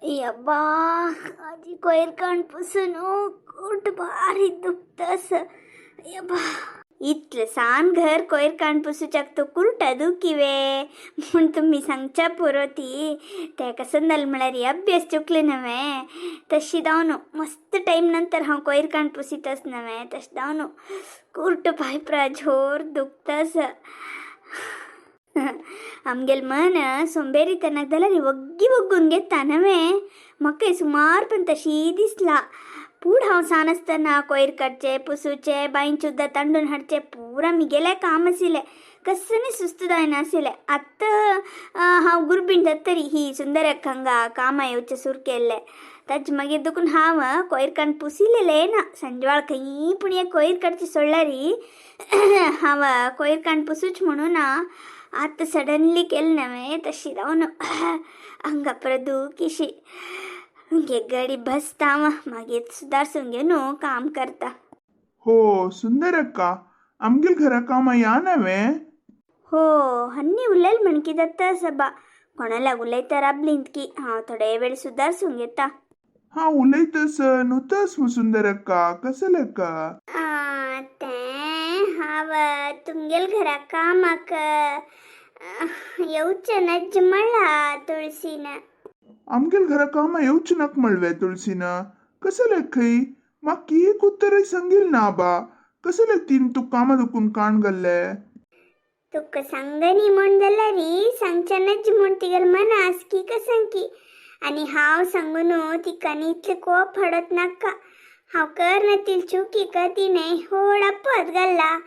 अब्बा, आजी कोयर काण पुसून कुट भारी दुखतस. अब्बा, इतलें सान घर कोयर काण पुसूच्याक तो कुर्टा दुखिवे म्हूण तुमी सांगच्या पुरो. ती तेका संदल म्हळ्यार अभ्यास चुकले नव्हे तशी जावन मस्त टायम नंतर हांव कोयर काण पुसीतस नव्हे तशें जावन कुर्ट पांय प्रा झोर दुखतस. आमगेल मन सोंबेरीतनाक जाल्यार वग्गी वग्गून घेता नव्हे. म्हाका सुमार पण तशी दिसला. पूण हांव सान आसतना कोयर काडचे, पुसूचे, बांयचें उदक तांडून हाडचे पुरा मिगेलें काम आशिल्लें. कसनी सुस्त जायनाशिल्लें. आतां हांव गुरबीण जातरी ही सुंदरक्क हांगा कामां येवचें सुरू केल्लें. ताजे मागीर दुखून हांव कोयर काडून पुसिल्लें ना. सांजवाळ खंयी पूण एक कोयर काडची सोडल्यार हांव कोयर काडून पुसूच म्हणून ना. आतां सडनली केलें नव्हे तशी जावन हांगा परत दुखीशी घे गडी बसता हांव, मागीर सुदारसून घेवन काम करता. हो सुंदरक्का, आमगेल घरा कामां या नव्हे? हो, हन्नी उलयल म्हणकी जाता सबा. कोणाला उलयता राबलीं की हांव थोडे वेळ सुदारसून घेता. हा, उलयतस नुतस मु सुंदरक्का, कसलेक्क? तें हांव तुमगेल घरा कामाक येवचें नज्ज म्हणला तुळसीन. आमगेल घरा कामां येवचें नाका म्हणवे तुळसीन? कसलेक खंय? म्हाका एक उत्तरय सांगील ना बा. कसलेक तीन तुका कामां दुखून काण घाल्ले? तुका सांगनी म्हूण जाल्यार सांगचें नज्ज म्हूण तिगेल मना आसकी कसंकी आनी हांव सांगून तिका न्ही इतलें कोप हाडत नाका. हांव कर तील चुकी तिणें होड अपवाद घाल्ला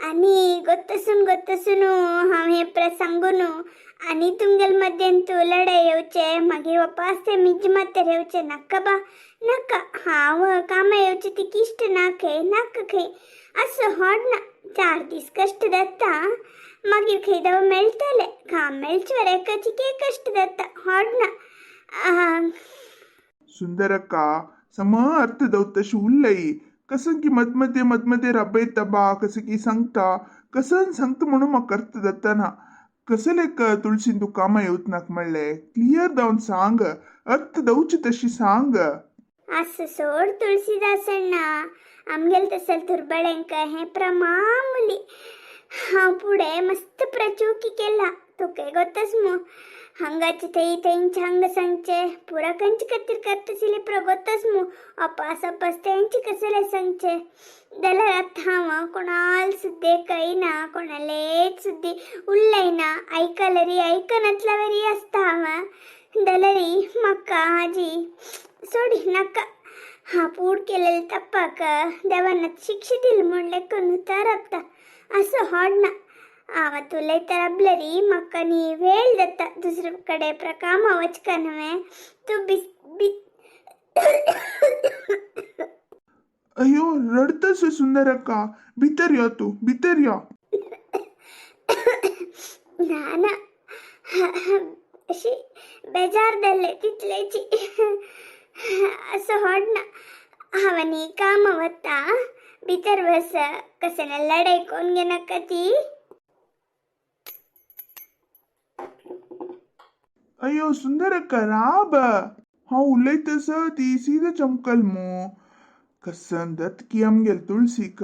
आनी गोत्तसून गोत्तसून हांव हें प्र सांगून आनी तुमगेल मद्यंतू लढाई येवचे, मागीर वापास ते मिज मातेर येवचे. नाका बा, नाका. हांव कामां येवचे तिका इश्ट ना खंय, नाका खंय. असो होड ना, 4 दीस कश्ट जाता, मागीर खंय दव मेळटले काम. मेळचे वरेकाची कश्ट जाता, होड ना. सुंदरक्का, सम अर्थ दव तशी उलय. कसं की मदमध्ये मदमध्ये रबयता बा. कसं की सांगता, कसं सांगता म्हणून म्हाका अर्थ जाता ना. कसलेक तुळशीन तूं कामां येवच नाका म्हणलें? क्लियर जावन सांग, अर्थ दवची तशी सांग. असं सोड तुळसीदासण्णा, आमगेल तसल दुर्बळेंक हें प्रमामुली. हांव पुढे मस्त प्रचुकी केला, तुका गोतस मु. हांगाचे थंय, थंयचे हांगा सांगचे पुरा कंची खातीर करतशिले प्र गोतस मु. अपास अपास तेंचे कसले सांगचे जाल्यार आतां हांव कोणाल सुद्दां कळना, कोणालेच सुद्दां उलयना. आयकलरी आयकनातल्या वरी आसता हांव. जाल्यार म्हाका हाजी सोडी नाका. हा, पूड केलेले तप्पाक देवान शिक्षा दिली म्हूण लेखून राबता. असो हाड ना. आव उलयता राबलेरी म्हाका न्ही वेळ जाता, दुसरे कडेन प्र कामां वचका न्हय तूं बी बी. अय्यो, रडतस सुंदरक्का? भितर यो, तूं भितर यो. ना ना, अशी बेजार जाल्ले तितलेची. असो हाड ना, हांव आनी कामां वता. भितर बस. कशें लढाई कोण घेनाका ती. अय्यो सुंदरक्का, राब. हांव उलयतस ती सीद चमकल मू. कसन दत की आमगेल तुळसीक.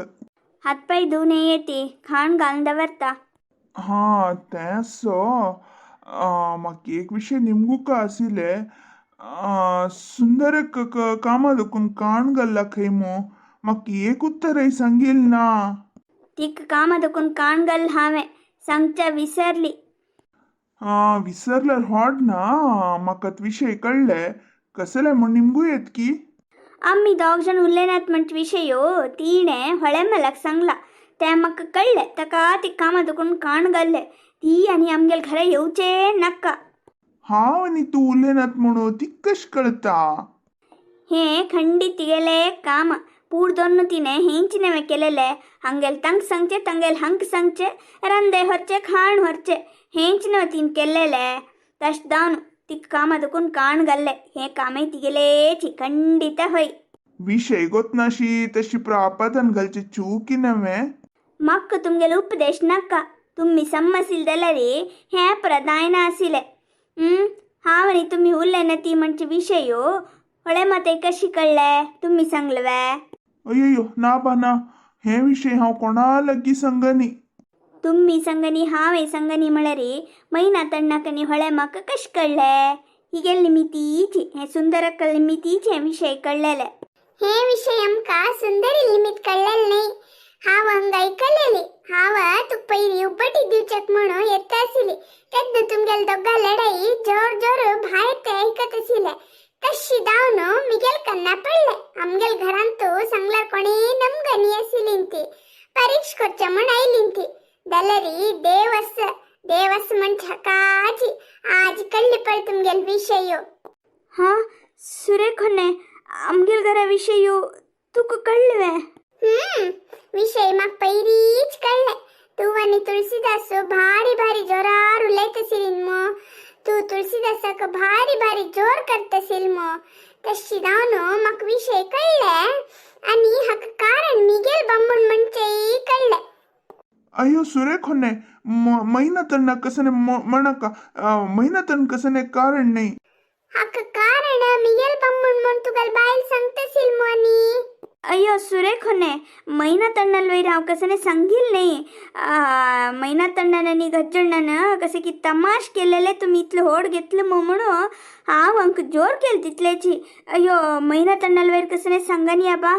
हात पांय धुवन येते, खाण घालून दवरता. हा, तें आसो. म्हाका एक विशय निमगुका आशिल्ले. सुंदरक्का कामां दुखून काण घाल्ला खंय मू? म्हाका एक उत्तरय सांगील ना. तिका कामां दुखून काण घाल हांवें सांगच्या विसरली. हा, विसरल्यार होड ना. म्हाका विशय कळ्ळे. कसले म्हूण निमगू येत की. आमी दोग जाण उलयनात म्हणचे विशय तिणें होळेमलाक सांगला, तें म्हाका कळ्ळें. ताका ती कामां दुखून काण घाल्लें ती आनी आमगेल घरा येवचें नाका. हांव आनी तूं उलयनात म्हणून तिका कशें कळता? हें खंडीत तिगेलें काम. पूर दोन तिणें हेंच नवें केलेलें. हांगेल तांक सांगचें, तांगेल हांक सांगचें, रांदे व्हरचें, खाण व्हरचें, हेंच न्हय तिणें केल्लेलें. तशें जावन तिका कामां दुखून काण घाल्लें. हें कामय तिगेलेंच खंडीत हय. विशय गोतनाशी तशी प्रापातान घालची चुकी नव्हे. म्हाका तुमगेलो उपदेश नाका. तुमी समजशील जाल्यार हें प्रदायना आशिल्लें. हांव आनी तुमी उरले ना ती म्हणजे विशय होळे मात कशी कळ्ळे तुमी सांगलवे? अय्यो ना बा ना, हे विशय हांव कोणा लागीं सांगनी. तुम्ही संगनी हांवें संगनी म्हळ्यार मैना तण्णाकनी होळे म्हाका कशें कळ्ळे? हिगेल निमितीची हे सुंदरक्कल निमितीचे हे विशय कळ्ळेले. हे विषय आमकां सुंदरी निमित्त कळ्ळेले न्हय. हांव हांगा आयकलेली. हांव तुका पयलीं उब्बटी दिवच्याक म्हणून येता आशिल्ली तेन्ना तुमगेले दोगां लढाई जोर जोर भायर ते आयकत आशिल्ले. तशी धांवन मिगेल कन्ना पडले. आमगेल घरांत सांगल्यार कोणी नमगनी आशिल्ली ती परीक्ष करच्या म्हण आयली ती. जाल्यार देव आस देव आस म्हण छकाची आज कळ्ळी पळय तुमगेल विशय. हां सुरेखने आमगेल घरा विशय तुका कळ्ळें? विषय म्हाका पयलींच कळ्ळें. तूं आनी तुळसीदास भारी भारी जोरार उलयत आशिल्ली मो. तूं तुळसीदासाक भारी भारी जोर करता आशिल्ली मो. तशी जावन म्हाका विशय कळ्ळे आनी हाका कारण मिगेल बामण म्हणचेय कळ्ळें. अय्यो सुरेखोने, मैना तण्णा कसने म्हणका, मैना तण कसने कारण नाही. हाका कारण मिगेल बामण म्हण तुगेल बायल सांगता आशिल्ली मो. आनी अय्यो सुरेखने, मैना तण्णल वयर हांव कसने सांगील न्ही. मैना तण्णन आनी गज्जण्णन कशें की तमाश केलेले तुमी इतलो होड घेतलो मो म्हणून हांव हांकां जोर केल तितल्याची. अय्यो मैना तण्णल वयर कसने सांगनी आबा.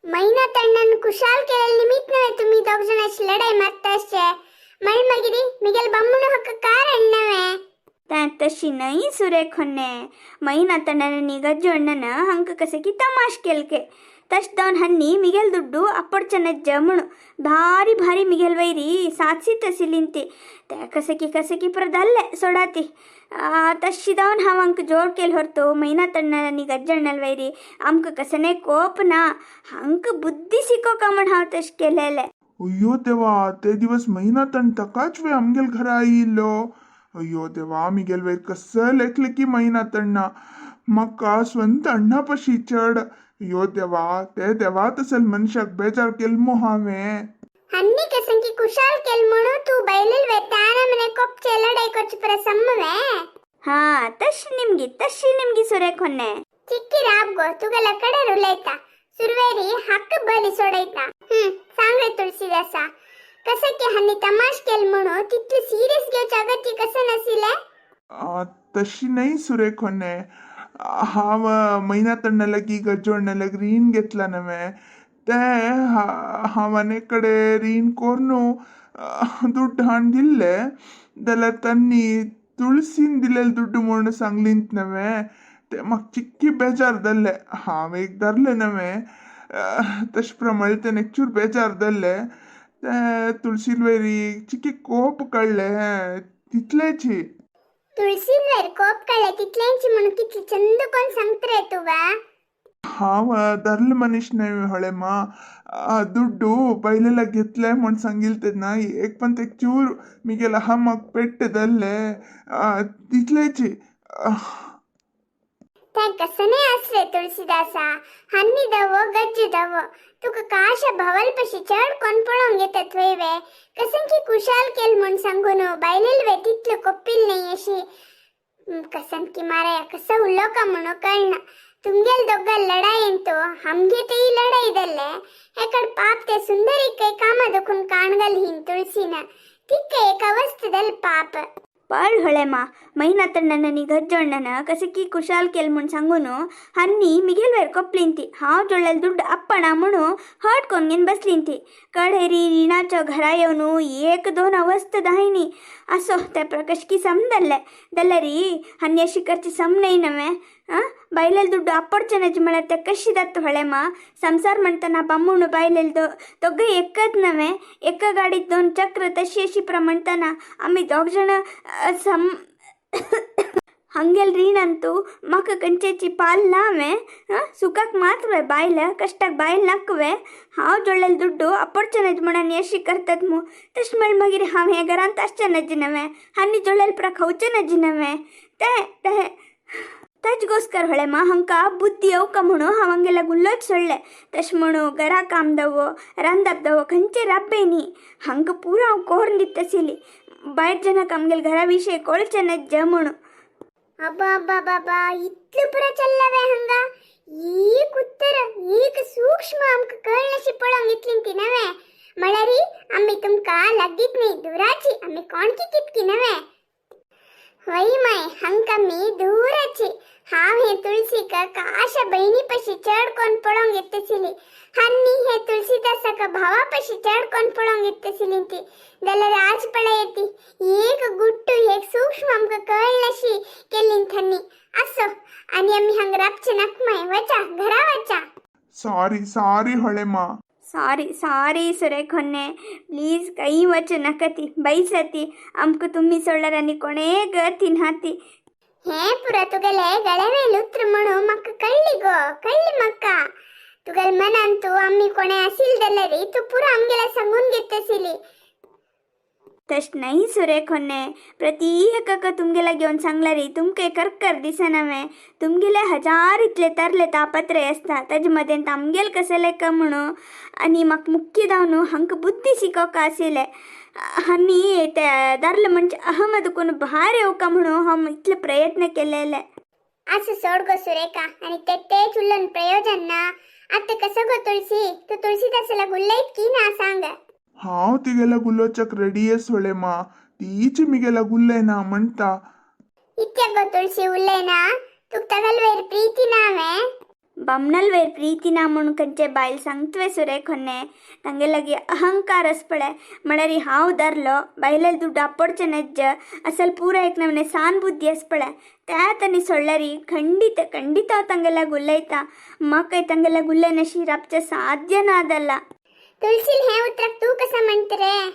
मैना तण्णन कुशाल केलेले निमित्त नव्हे तुम्ही दोग जण अशी लढाई मारता अशे म्हण मागीर मिगेल बामण हाका कारण नव्हे. तें तशी न्हय सुरेखोन्ने, मैना तण्णन आनी गज्जण्णन हांकां कशें की तमाश केलके तश जावन हन्नी मिगेल दुड्डू ಅಪ್ಪಡ್ಚನಜ್ಜ म्हणू भारी भारी मिगेल वैरी सातसीत आशिल्ली ती. ते कशें की कशें की परत जाल्लें सोडाती. तशी जावन हांव हांकां जोर केल होरतो. मैना तण्णल आनी गज्जण्णल वैरी आमकां कसने कोप ना, हांकां बुद्धी शिकोवका म्हण हांव तशें केलेलें. अय्यो देवा, ते दिवस मैना तण तकाच वे आमगेल घरा आयिल्लो. अय्यो देवा, मिगेल वयर कसं लेखले की मैना तण्णा म्हाका स्वंत अण्णा पशी चड. अय्यो देवा, ते देवा तसल मनशाक बेजार केल मो हांवें. हन्नी कसंकी कुशाल केल म्हणून तूं बैलेल वे त्याना मने कोपचे लढाई करचे पर सम्मवे. हां तशी निमगी, तशी निमगी सुरेखोन्ने. चिक्की राबगो तुगेला कडेर उलयता सुरवेरी हक्क बली सोडयता. सांग रे तुळसीदासा, कसं की हन्नी तमाश केल म्हणून तितलं सिरियस घेवच्या अगत्य कसं नशिले? तशी नाही सुरेखोने, हांव मैना तण्णा लागीं गज्जोण्णा लागीं रीण घेतला नव्हे ते हांव आनी कडेन रीण कोरून दुड्ड हाडून दिल्ले जाल्यार तांणी तुळसीन दिलेले दुड्ड म्हणून सांगलीत नव्हे ते म्हाका चिक्की बेजार जाल्ले. हांव एक धरलें नव्हे तशें प्रमाणे तेणें चूर बेजार जाल्ले. ते तुळशील वयरी चिक्की कोप काडले तितलेची. तुळशीन वयर कोप काडले तितलेंच म्हणून कितले चंद कोण सांगत रे तुवा? हांव धरले मनीस न्हय होळे मा. दुड्डू बैलेला घेतले म्हण सांगिल तेन्ना एक पण ते चूर मिगेला हा म्हाका पेट्टे धरले तितलेची. ते कसं नाही असले तुळशीदासा, हन्नी दवो गज्जू दवो तुका काशा भवल पशी चड कोण पळोवंक येतात वय वे? कसं की कुशाल केल म्हण सांगून बायलेल वे तितलं कोप्पील नाही अशी. कसं की माराया कसं उल्लो का म्हणून कळना. तुमगेल दोग्गा लढायेंतो हमगे तेही लढाई दल्ले हेकड पाप ते सुंदरी काही कामा दुखून काणगल हिन तुळसीन तिक्क एक अवस्थ दल पाप. पळ ಹೊಳೆಮ್ಮ, ಮೈನಾ ತಣ್ಣನ ಗಜ್ಜೊಣ್ಣನ ಕಸಕಿ ಕುಶಾಲ್ ಕೆಲ್ ಮುಣ್ ಸಂಗುನು ಹನ್ನಿ ಮಿಗೆಲ್ ವೇರ್ ಕೊಪ್ಲಿಂತಿ. ಹಾವ್ ಜೊಳ್ಳಲ್ ದುಡ್ಡು ಅಪ್ಪಣ ಮುಣು ಹಟ್ಕೊನ್ಗೆನ್ ಬಸ್ಲಿಂತಿ. कडेरी रिणाच्या घरा येवन एक दोन अवस्थ दाहिनी असो त्या प्रकाशकी सम दल्ले दल्लरी हन्या शिकरची सम नाही नव्हे. ಆ ಬಾಯ್ಲಲ್ಲಿ ದುಡ್ಡು ಅಪ್ಪಡ್ಚನಜ್ಜಿ ಮಾಡತ್ತೆ ಕಶಿದತ್ತು ಹೊಳೆಮ್ಮ. ಸಂಸಾರ म्हणताना बामूण बायलेल दोघं एकच नव्हे एका गाडीत दोन चक्र तशी अशी प्रमाणताना आम्ही दोग जण सम हंगेल रीण अंतू म्हाका कंचेची पाल ना हांवें. हां सुखाक मात्र वे बायल कष्टाक बायल नाकवे. हांव जोडलेले दुड्डू ಅಪ್ಪಡ್ಚನಜ್ಜ म्हणून अशी करतात मू. तशें म्हण मागीर हांव हे घरांत आसचें नव्हे हांणी जोडलेले परा खावचें नज्जी नव्हे. ते ते तजಗೋस्कर ಹೊಳೆಮ್ಮ ಹಂಕ ಬುದ್ಧಿ ಅವಕ म्हणू हांव हांगेल्या गुल्लोच सोडले. तशें म्हणू घरा काम दवो रांदप दवो खंयचे राब्बे न्ही हांकां पुरो हांव कोरून दिता आशिल्ली. बायर जनाक आमगेले घरा विशय कळचें नज्ज म्हणू. अब्बा इतलं पुरा चल्ला वे हंगा. एक उत्तर एक सूक्ष्म आमकां कळनाशी पळोवंक इतलीं ती नवे. म्हळ्यारी आमी तुमकां लागीत न्ही, दुराची आमी कोणकी कितकी नवे. वय माय, हांकां मी दूराची. हांव हे तुळसीक काशा बहिणी पशी चड कोण पळोवंक येतशिली, हन्नी हे तुळसीदासाक भावा पशी चड कोण पळोवंक येतशिली ती. जाल्यार आज पळय ती एक गुट्टू एक सूक्ष्म आमकां कळनाशी केल्ली थन्नी. असो, आनी आमी हांगा राबचे नाक माय, वचा घरा वचा. सॉरी सॉरी होळेमा. सारी सारी सुरेखोन्ने, प्लीज कहीं वचू नकती, बैसती. आमकां तुमी सोडल्यार आनी कोणें गती नाती. हे पुरा तुगेले गळ्यावेल उत्र म्हणून म्हाका कळ्ळी गो, कळ्ळी म्हाका. तुगेले मनान तूं आमी कोणें आशिल्ली जाल्यार तूं पुरो आमगेल्या सांगून घेतशिली. तश नाही सुरेखोन्ने, प्रति एकाक तुमगेला घेवन सांगल्यार तुमकां करकर दिसना. तुमगेले हजार इतले तरले तापत्रे आसता, ताजे मदें आमगेल कसले का म्हणून. आनी म्हाका मुख्य जावन हांकां बुद्धी शिकोवका आशिल्लें. आनी ते दारले म्हणजे अहमद कोण भायर येवका म्हणून हांव इतले प्रयत्न केलेले. असं सोड गो सुरेखा, आणि ते तेच उलोवन प्रयोजन ना. आता कसं गो तुळसी, तू तुळसीदासाला उलयत की ना सांग. हांव तिगेल्या गुलोचक रेडी आस होळेमा, तीच मिगेला गुल्लयना म्हणटा. इत्या गो तुळसी उलयना? तुका तगलवेर प्रीती ना वे? बमनल वयर प्रीती ना म्हणून खंयचे बायल सांगतवे सुरेखोन्ने? तांगे लागी अहंकार आसपळे. म्हळ्यार हांव धरलो बायलेल दुड्ड आपोडचे नेज्ज असल पुरा एक नवने सान बुद्धी आसपळे. त्यात आनी सोडल्यार खंडीत खंडीत हांव तांगेल्या उलयता. म्हाका तांगेल्या उलयनाशी राबचें साध्य ना जालां. तुळशील हे उतराक तू कसं म्हणत रे?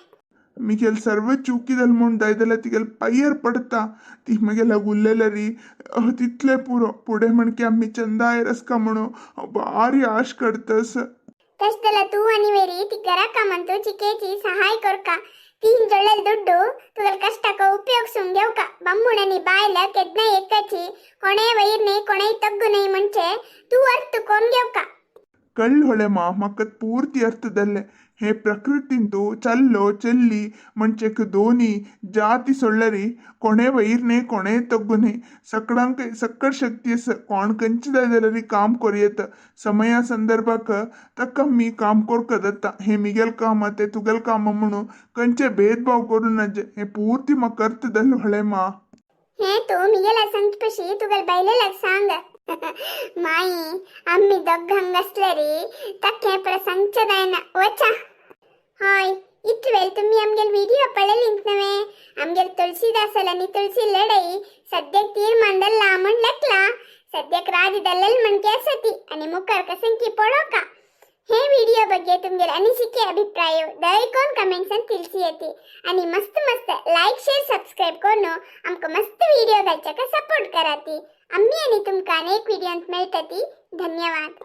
मिगेल सर्व चुकी जाल म्हूण जाय जाल्यार तिगेल पायर पडता. ती म्हगेल्या उलयल्यारी तितलें पुरो. फुडें म्हणके आमी चंदाय रसका म्हणून हांव भारी आश करतस. तश जाल्यार तूं आनी वेरी ती घरा कामान तूं चिकेची सहाय करका. तीन जोडलेले दुड्डू तुगेले कष्टाक उपयोगसून घेवका. बम्मुण आनी बायल केन्नाय एकाची, कोणेय वयर न्ही, कोणेय तग्गू न्ही म्हणजे तूं अर्थ कोण घेवका. कळ्ळ होळेमा, म्हाका पूर्ती अर्थ जाल्लें. हे प्रकृतींतु चल्लो ಚೆಲ್ಲಿ म्हणचेक दोनी जाती सोडल्यारी कोणे वयर न्ही, कोणे तग्गू न्ही. सकडांक सक्कड शक्ती आसा. कोण खंयचे जाय जाल्यार काम करूं येता. समया संदर्भाक तक्क आमी काम करका जाता. हें मिगेल काम, तें तुगेल काम म्हणून खंयचे भेदभाव करूं नजे. हें पूर्ती म्हाका अर्थ जालें होळेमा. हे तूं मिगेला सांगचे पशी तुगेले बायलेलाक सांग. माई, आम्ही दोगांक आसल्यारी ताका हें पुरो सांगचें जायना. वचा. हय, इतले वेळ तुमी आमगेले व्हिडिओ पळयलींत नवे. आमगेले तुळसीदासाल आनी तुळसी लढाई सद्याक तीर्मान जाल्ला म्हूण लेखला. सद्याक राजी जाल्लेल म्हणके आसा ती आनी मुखार कसंकी पळोवका. हे व्हिडिओ ಬಗ್ಗೆ तुमगेले अनिसिके अभिप्राय दयकोन कमेंट्सान ತಿಳಿಸಿ येते. आणि मस्त मस्त लाईक शेअर सबस्क्राईब करून आमकां मस्त व्हिडिओ घालच्याक सपोर्ट कराती. आम्ही आणि तुमकां अनेक व्हिडिओंत मेळटती. धन्यवाद.